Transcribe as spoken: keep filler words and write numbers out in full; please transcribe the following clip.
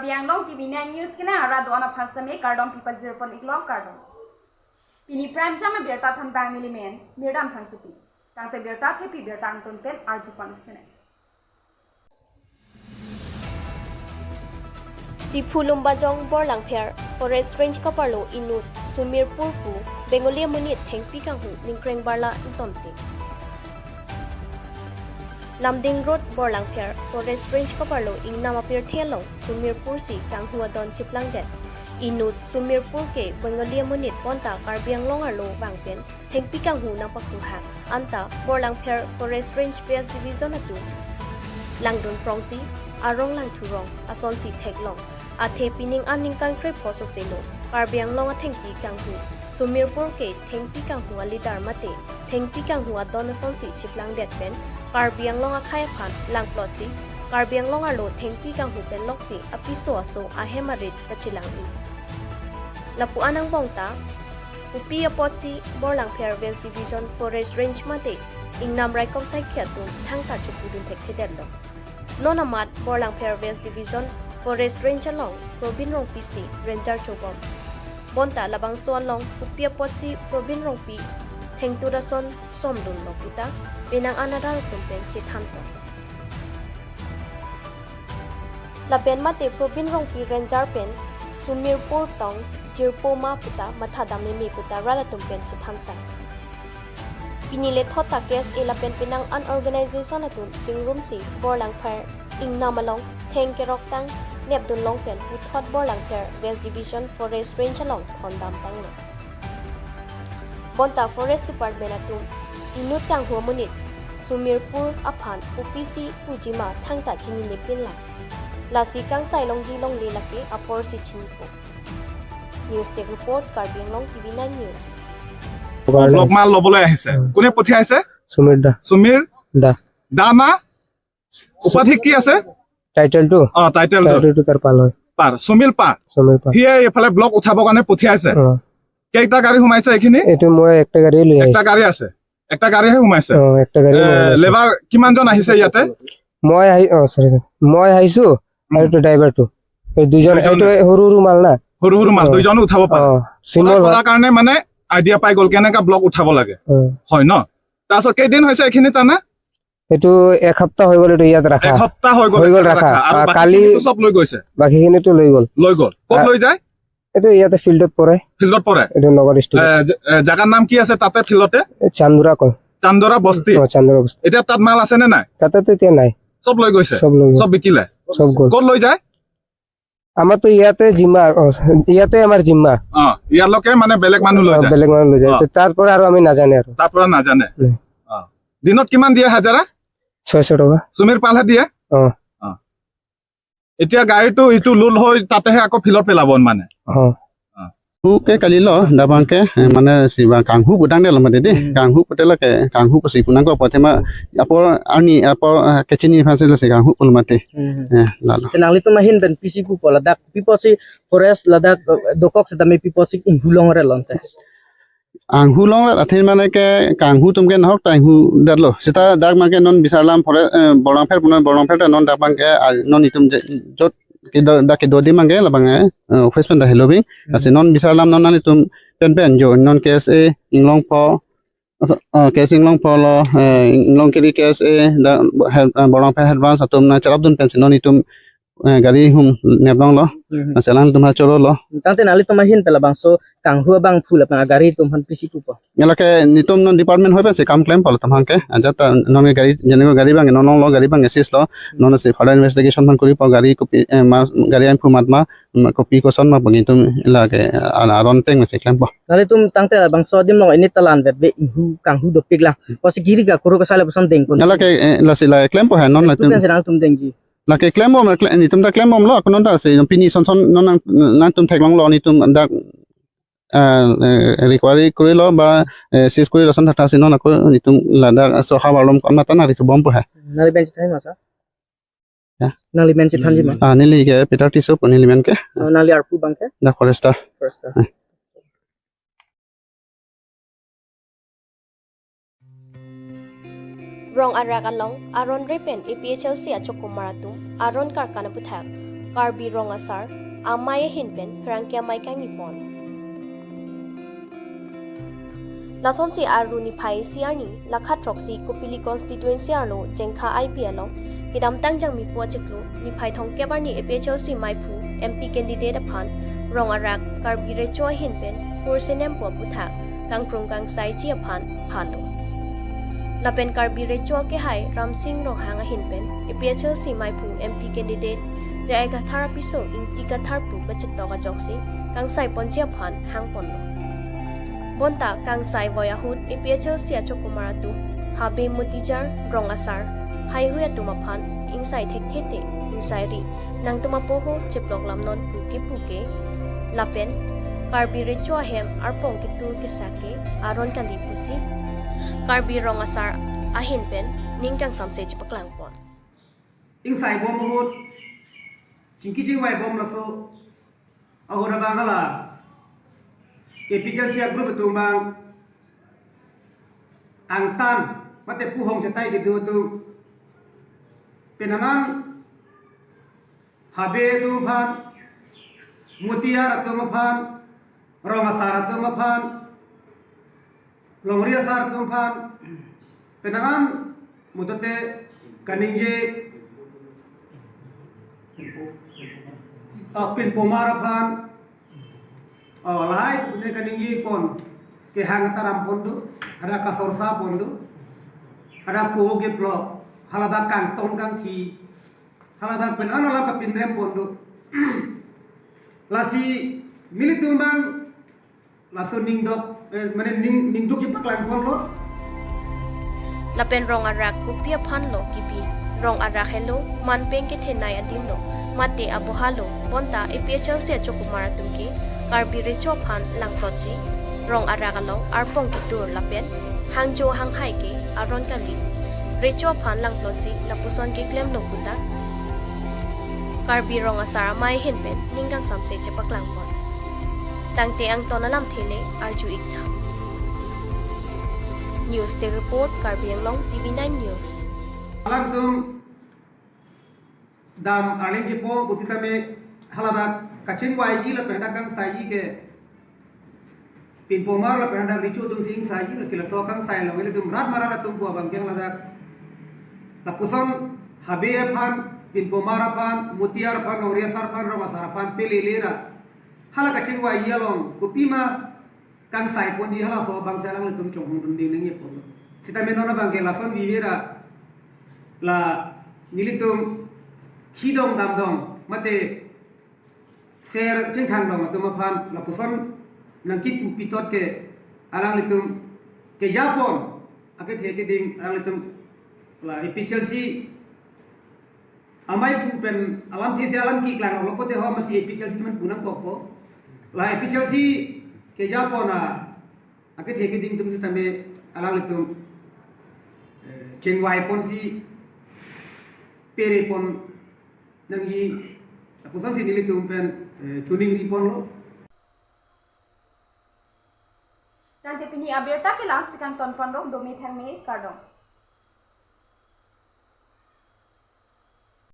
Karbi Anglong T V nine News kenang arat do-an aphan seme kardom pipajir pon iklo, kardom. Pini prime time abirta thanbang nelimen Mirdam Phangchopi. Tangte birta thepi birta angton pen arju pon sene. Diphu Lumbajong Borlangpher Forest Range kaparlo inut Sumirpur pu Bengali amonit thengpi kanghu ningkreng barla ingtonte. Lumding Road Borlangpher Forest Range kaparlo ingnam apirthe along Sumirpur si kanghu adon chiplangdet. Inut Sumirpur ke Bengali amonit bonta Karbi Anglong arlo vangpen thengpi kanghu nangpakhuhang. Anta Borlangpher Forest Range West Division atum langdun prongsi arong langthurong asonsi theklong. Athe pining aningkan krepho soselo Karbi Anglong athengpi kanghu Sumirpur ke thengpi kanghu alidar mate thengpi kanghu adon asonsi chiplangdet pen Karbi Anglong akhei aphan langplotsi Karbi Anglong arlo thengpi kanghu pen loksi apiso aso ahem arit kachelang-i. Lapu-an angbong ta kopi apotsi Borlangpher West Division Forest Range mate ingnam raikom saikhi atum thangta chopudun thekthedetlo. Non amat Borlangpher West Division Forest Range along Probin Rongpi si Ranger chobom. Bonta labangso along kopi apotsi Probin Rongpi thengtut ason somdunlo puta penang an adar atum pen chethanpon. Lapen mate Probin Rongpi Ranger pen Sumirpur tong jirpo ma puta mathadam meme puta rat atum pen chethansai. Pini lethot ta K S A lapen penang an organization atum chingrumsi Borlangpher ingnam along theng keroktang nepdunlong pen puthot Borlangpher West Division Forest Range along thondam tanglo. Bonta Forest Department atum inut kanghu amonit Sumirpur aphan kopisi pujima thangta chininepinlang. Lasi kangsai longji longle lake aporsi chinipo. News Desk Report, Karbi Anglong T V nine News. Block মাল ল'বলৈ আহিছে। উম। কোনে পঠিয়াইছে? সুমিৰ দা। সুমিৰ দা। দা না? উপাধি কি আছে? টাইটেলটো? অ, টাইটেলটো। টাইটেলটো তাৰ পাল হয়। পাৰ, সুমিল পাৰ। সুমিল পাৰ। সিয়ে এইফালে ব্লক উঠাবৰ কাৰণে পঠিয়াইছে। অ। কেইটা গাড়ী সোমাইছে এইখিনি? এইটো মই একটা গাড়ী লৈ এটা আহিছো। গাড়ী আছে। একটা গাড়ীহে সোমাইছে। অ, একটা গাড়ী এ, মই আহিছো। লেবাৰ কিমানজন আহিছে ইয়াতে? মই আহি-, অ, চৰি, চৰি। মই আহিছো আৰু উম। এইটো ড্ৰাইভাৰটো। এই দুজন, দুজন। এইটো সৰু সৰু মাল না। সৰু সৰু মাল, অ। দুইজনে উঠাব পাৰে। অ, চিমল উঠাব হয়। পৰাৰ কাৰণে মানে আইডিয়া পাই গ'ল কেনেকা ব্লক উঠাব লাগে। অ। হয় ন? তাৰপিছত কেইদিন হৈছে এইখিনি টানা? এইটো এক সপ্তাহ হৈ গ'ল, এইটো ইয়াত ৰাখা। এক সপ্তাহ হৈ গ'ল হৈ গ'ল ইয়াত ৰাখা। ৰাখা। আৰু আ, কালি বাকীখিনিতো চব লৈ গৈছে? বাকীখিনিতো লৈ গ'ল। লৈ গ'ল। ক'ত আ, লৈ যায়? এইটো ইয়াতে ফিল্ডত পৰে। ফিল্ডত পৰে? এইটো নগাঁও ডিষ্ট্ৰিক্ট। এ, জ-, এ, জাগাৰ নাম কি আছে তাতে ফিল্ডতে? এই চান্দুৰা কয়। চান্দুৰা বস্তি? অ, চান্দুৰা বস্তি। এতিয়া তাত মাল আছে নে নাই? তাতেতো এতিয়া নাই। চব লৈ গৈছে? চব লৈ গৈছে। চব বিকিলে? চব গ'ল। ক'ত লৈ যায়? আমাৰতো ইয়াতে জিম্মা, অ, ইয়াতে আমাৰ জিম্মা। অ, ইয়ালৈকে মানে বেলেগ মানুহ লৈ অ, যায়? বেলেগ মানুহ লৈ যায়। অ। তো তাৰ পৰা আৰু আমি নাজানে আৰু। তাৰ পৰা নাজানে? নাই। অ। দিনত কিমান দিয়ে হাজিৰা? ছয়শ টকা। সুমিৰ পালহে দিয়ে? অ। অ। এতিয়া গাড়ীটো ইটো লোড হৈ তাতেহে আকৌ ফিল্ডত পেলাব মানে? অ। অ। Ke kalilo, dabang ke, eh, mane si bang kanghu pudang de lo mate de, Hmm. kanghu pute lake, kanghu pasi punang ko pate ma, apor ani, apor, eh, kechini phan si lo si kanghu pul mate. Hmm. Eh, lalo. Te nanglitum ahin pen pisi pupo ladak, pi apotsi forest ladak, eh, dokok setame pi apotsi inghu longre lonte. Anghu longre athe mane ke kanghu atum ke nahok ta inghudet lo. Seta dak mangke non bisarlam forest, eh, Borlangpher punon Borlangpher ta non dak mangke, ah, non itum je, jot kedo, dak kedo di mangke labang, eh, eh, office pen ta helo bi. Hmm. Lasi non bisarlam non nanglitum pen pen jo non K S A Inglongpho, eh, K S A Inglongpho lo, eh, Inglongkiri K S A da, head, eh, Borlangpher head branch atum nangcherapdun pensi non itum, eh, gari hum neplonglo. Hmm. Lasi alangtum ha chorolo. Tangte nanglitum ahin pen labangso kanghu abangphu lapen agari atum aphan pisi pupo. Lake netum non department hoi pensi kam klempo latum aphan ke. Ajat ta non gari, jene ko gari abang non longlo, gari abang assist lo. Non si further investigation aphan koripo gari kopi, eh, ma, gari amphu mat ma, ma kopi koson ma bagi atum lake, ah, aron teng si klempo. Nanglitum tangte labangso adim along ini ta lanvet ve inghu kanghu dopik lang. Apotsi giri ga koro kasai lapuson dengpon. Lake, eh, lasi la klempo ha non. Tu latum pensi nangtum dengji. Lake klembom, kle-, netum ta klembomlo, ako non ta si, pini son son non nang, nangtum theklonglo netum dak, eh, eh, recovery korilo ba, eh, seize korilo son thakthak si non ako netum ladak soha barlom kon mata na rithu bompo ha. Nangli men chethan ma sa? Ya. Nangli men chethanji ma? Ah, neli ke Peter Tisso pu neli men ke. Oh, nangli arpu abang ke? Da forester. Forester. Eh. Rong arak along aron re pen A P H L C achokomar atum aron karkan aputhak Karbi Rong Asar amei ahin pen pherangke amei kangni pon. Lasonsi Aru niphai isi arni lakha throksi Kopili constituency arlo Jengkha I B along kedamtang Jangmipo achiklo niphai thomkep arni A P H L C meiphu M P candidate aphan Rong Arak Karbi Recho ahin pen kursenempo aputhak kangkrung kangsaiji aphan phalo. Lapen Karbi Recho akehai Ramsing Ronghang ahin pen A P H L C meiphu M P candidate J I Kathar apiso Ingti Kathar pu kachetok ajoksi kangsai ponji aphan hang ponlo. Bonta kangsai voi ahut A P H L C achokomar atum Habe Mutijar, Rong Asar, Haihui atum aphan ingsai thekthe te ingsai ri, nangtum apo ho cheplok lamnon pu kepu ke. Lapen Karbi Recho ahem arpong ketur kesa ke aron kali pusi Karbi Rong Asar ahin pen ning kangsamse chepaklang pon. Ingsai bom ahut, chingki chingvai bom laso ahut abang hala A P H L C agroup atum abang angtan mate puhong chetai kedo atum, penang an Habe atum aphan, Mutijar atum aphan, Rong Asar atum aphan, Longri Asar atum aphan, penang an matote kaningje, ah, Pinpomar aphan, oh, lahai atum kaningje pon, kehang ataram pon do, hadak kasorsa pon do, hadak poho keplok, haladak kangton kangthi, haladak penang an alam kapinrem pon do. Lasi nelitum abang laso ningdok, eh, mane ning, ningduk chepaklang ponlo. Lapen Rong Arak kopi aphan lo kipi? Rong Arak helo manpeng kethenei adim lo, mate aboha lo, bonta A P H L C achokomar atum ke Karbi Recho aphan langplotji, Rong Arak along arpong ketur lapen hangjo hanghai ke aron kali. Recho aphan langplotji lapuson keklemlo puta Karbi Rong Asar amei ahin pen ning kangsamse chepaklang pon. Tangte angton alamthe le arju ik tha. News Desk Report, Karbi Anglong, T V nine News. Alangtum dam arleng chepong pusitame haladak kachingvaiji lapen hadak kangsaiji ke Pinpomar lapen hadak Recho atum si ingsaiji, lasi laso kangsai along ilitum rat marat atum pu abang ke haladak lapuson Habe aphan, Pinpomar aphan, Mutijar aphan, Longri Asar aphan, Rong Asar aphan pelele ra hala kachingvaiji along kopima kangsai ponji, halaso abang si alanglitum chonghong dun ding nangji pon. Sitame non abang ke lason vive ra la nelitum khidong damdong mate ser chingthangdong atum aphan lapuson nangkipu pitot ke alanglitum keja pon, akethe keding alanglitum la A P H L C ameiphu pen alamthe si alam keklang lo pote ho masi A P H L C teman punang kokpo. La A P H L C keja pon a, akethe keding atum sitame alanglitum, eh, chingvai ponsi pere pon nangji lapuson si nelitum pen, eh, choningri ponlo. Tangte pini abirta ke la-an si kangton ponlo, dome thangme, kardom.